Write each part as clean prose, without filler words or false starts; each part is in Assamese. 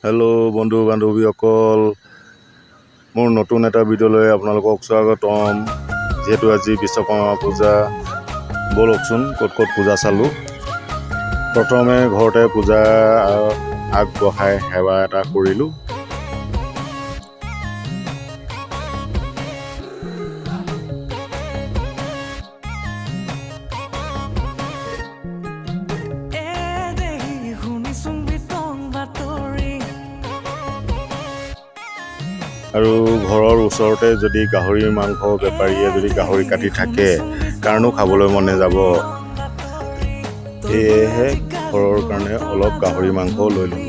হেল্ল' বন্ধু বান্ধৱীসকল, মোৰ নতুন এটা ভিডিঅ'লৈ আপোনালোকক স্বাগতম। যিহেতু আজি বিশ্বকৰ্মা পূজা, ব'লকচোন ক'ত ক'ত পূজা চালোঁ। প্ৰথমে ঘৰতে পূজা আগবঢ়াই সেৱা এটা কৰিলোঁ। আৰু ঘৰৰ ওচৰতে যদি গাহৰি মাংস বেপাৰীয়ে যদি গাহৰি কাটি থাকে, কাৰণো খাবলৈ মনে যাব। সেয়েহে ঘৰৰ কাৰণে অলপ গাহৰি মাংস লৈ ল'লোঁ।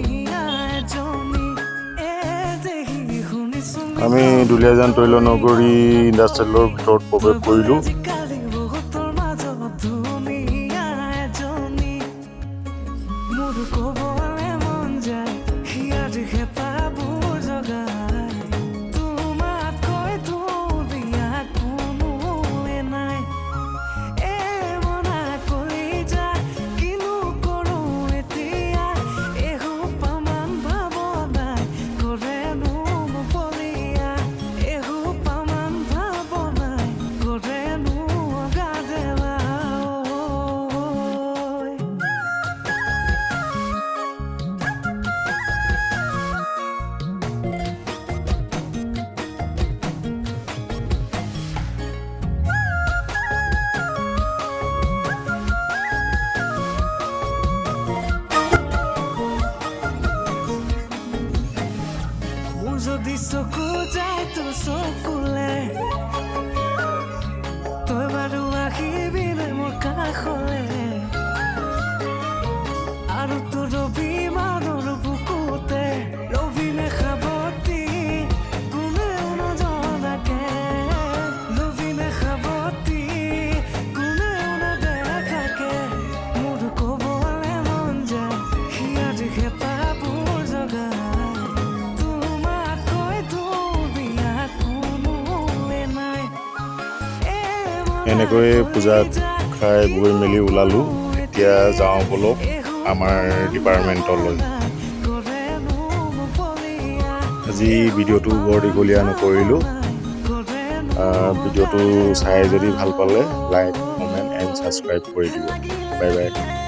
আমি দুলীয়াজান তৈল নগৰী ইণ্ডাষ্ট্ৰিয়েলৰ ভিতৰত প্ৰৱেশ কৰিলোঁ। যদি চকু যায় তোৰ চকুলে, তই বাৰু আহিবি নে মোৰ কাষলে? আৰু তোৰ অভিমানৰ বুকুতে ৰবি নে সাৱটি, কোনেও নজনাকে? ৰবি নে সাৱটি, কোনেও নেদেখাকে? মোৰ ক'বলে মন যায়, হিয়াৰ হেঁপাহবোৰ জগাই, তোমাতকৈ ধুনীয়া কোনোৱে নাই। এনেকৈয়ে পূজা খাই বৈ মেলি ওলালোঁ। এতিয়া যাওঁ ব'লক আমাৰ ডিপাৰ্টমেণ্টলৈ। আজি ভিডিঅ'টো বৰ দীঘলীয়া নকৰিলোঁ। ভিডিঅ'টো চাই যদি ভাল পালে লাইক, কমেণ্ট এণ্ড ছাবস্ক্ৰাইব কৰি দিব। Bye bye.